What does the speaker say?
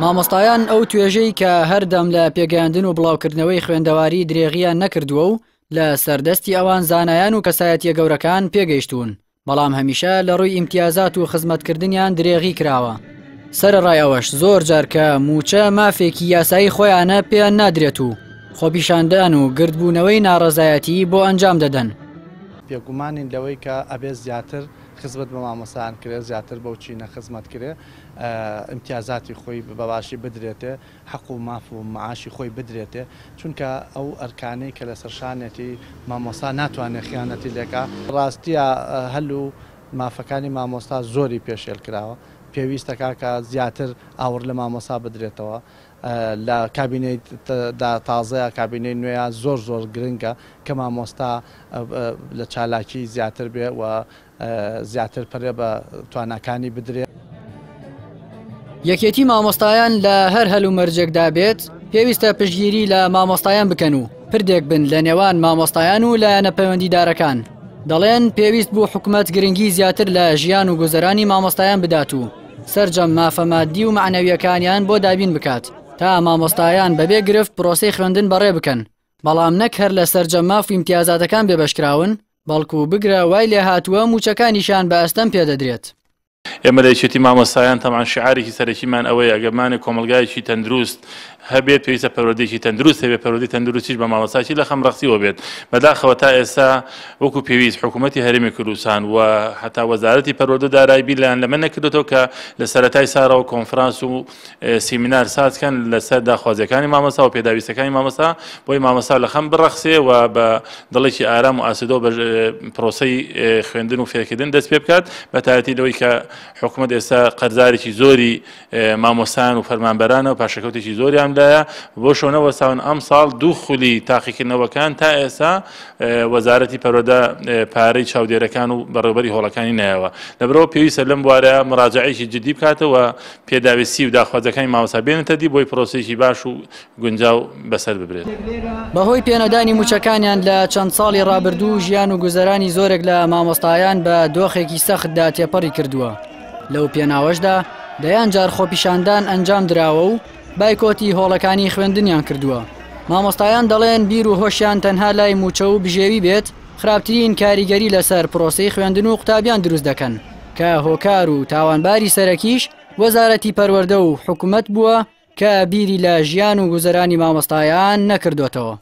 مامۆستایان ئەو توێژەی کە هەردەم لە پێگەیاندن و بڵاوکردنەوەی خوێندەواری درێغییان نەکردووە و لە سەردەستی ئەوان زانایان و کەسایەتییە گەورەکان پێگەیشتوون، بەڵام هەمیشە لە ڕووی ئیمتیازات و خزمەتکردنیان درێغی کراوە. سەرەڕای ئەوەش زۆر جار کە مووچە مافێکی یاسایی خۆیانە پێیان نادرێت و خۆپیشاندان و گردبوونەوەی ناڕەزایەتی بۆ ئەنجام دەدەن. بێگومانین لەوەی کە ئەبێ زیاتر خزمەت بە مامۆستایان کرێ، زیاتر بەو چینە خزمەت کرێ، ئیمتیازاتی خۆی بە باشی بدرێتێ، حەق و ماف و معاشی خۆی بدرێتێ، چونکە ئەو ئەرکانەی کە لەسەر شانێتی مامۆستا ناتوانێ خیانەتی لێکا. ڕاستیە هەل و مافەکانی مامۆستا زۆری پێشێل کراوە، پێویستە کاکە زیاتر ئاوڕ لە مامۆستا بدرێتەوە، لە کابینەی دا تازەیا کابینەی نوێیا زۆر زۆر گرنگە کە مامۆستا لە چالاکی زیاتر بێ و زیاتر پەرە بە تواناکانی بدرێ. یەکێتی مامۆستایان لە هەر هەلومەرجێکدا بێت پێویستە پشتگیری لە مامۆستایان بکەن و پردێک بن لە نێوان مامۆستایان و لایەنە پەیوەندیدارەکان دەڵێن پێویست بوو حکومەت گرنگی زیاتر لە ژیان و گوزەرانی مامۆستایان بدات و سەرجەم مافە مادی و مەعنەویەکانیان بۆ دابین بکات تا مامۆستایان بەبێ گرفت پرۆسەی خوێندن بەڕێ بکەن بەڵام نەک هەر لە سەرجەم ماف و ئیمتیازاتەکان بێبەشکراون بەڵکو بگرە وای لێهاتووە مووچەکانیشیان بە ئەستەم پێدەدرێت. ئێمە لە یەکێتی مامۆستایان تەبعەن شیعارێکی سەرەکیمان ئەوەیە ئەگەر بمانەوێت کۆمەڵگایەکی تەندروست هەبێت پێویستە پەروەردەیەکی تەندروست هەبێت، پەروەردەی تەندروستیش بە مامۆستایەکی لە خەم ڕەخسیوە بێت. بەداخەوە تا ئێستا وەکو پێویست حکوومەتی هەرێمی کوردستان و هەتا وەزارەتی پەروەردە و دارایی بیریان لەمە نەکردۆتەوە کە لە سەرەتای ساڵەوە کۆنفرانس و سیمینار ساز کەن لەسەر داخوازیەکانی مامۆستا و پێداویستەکانی مامۆستا بۆی مامۆستا لە خەم بڕەخسێ و بە دڵێکی ئارام و ئاسوودەوە بە پرۆسەی خوێندن و فێرکردن دەست پێ بکات بە تایبەتی لەوەی کە حکوومەت ئێستا قەرزارێکی زۆری مامۆستایان و فەرمانبەرانە و پاشەکەوتێکی زۆریان لایە بۆ شۆنەوەساون ئەمساڵ دوو خولی تاقیکردنەوەکان تا ئێستا وەزارەتی پەروەردە پارەی چاودێرەکان و بەڕێوبەری هۆڵەکانی نایەوە لەبەرئەوە پێویستە لەم بوارە مراجعەیەکی جدی بکاتەوە پێداویستی و داخوازیەکانی مامۆستا بێنێتە دی بۆی پرۆسەیەکی باش و گونجاو بەسەر ببرێت. بەهۆی پێنەدانی مووچەکانیان لە چەند ساڵی ڕابردوو ژیان و گوزەرانی زۆرێک لە مامۆستایان بە دۆخێکی سەختدا تێپەڕی کردووە، لەو پێناوەشدا دەیان جار خۆپیشاندان ئەنجام دراوە و بایکۆتی هۆڵەکانی خوێندنیان کردووە. مامۆستایان دەڵێن بیر و هۆشیان تەنها لای مووچە و بژێوی بێت خراپترین کاریگەری لەسەر پرۆسەی خوێندن و قوتابیان دروست دەکەن. کە هۆکار و تاوانباری سەرەکیش وەزارەتی پەروەردە و حکومەت بووە کە بیری لە ژیان و گوزەرانی مامۆستایان نەکردۆتەوە.